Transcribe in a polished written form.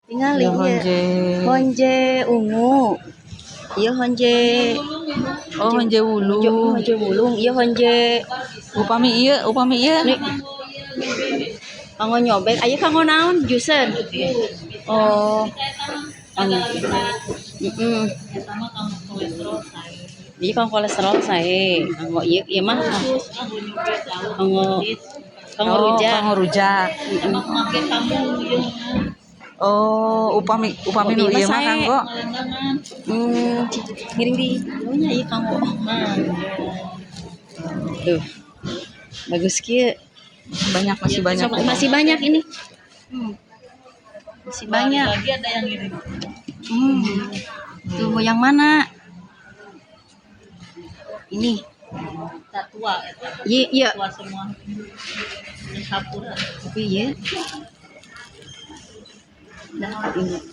Tingali Ya ieu. Honje. Honje ungu. Ieu honje. Oh, honje wulung. Honje wulung, ieu honje. Upami ieu, upami ieu. Nih. Kanggo nyobek, aya kanggo naon? Jusen. Oh. Anu. Heeh. Iya, kanggo kolesterol sae. Kanggo ieu ieu mah kanggo kanggo Oh, rujak. Kanggo rujak. Oh, upami upami nu Ieu mah ieu mah sae. Kanggo. Ngiring di nya ieu kanggo. Tuh. Bagus kieu. Banyak, masih banyak. Masih banyak ini. Masih banyak. Lagi ada yang ini. Tuh, mau yang mana? Ini. Tak tua itu. Iya. Tua semua. Ini kapur. Tapi iya. Dah, ini.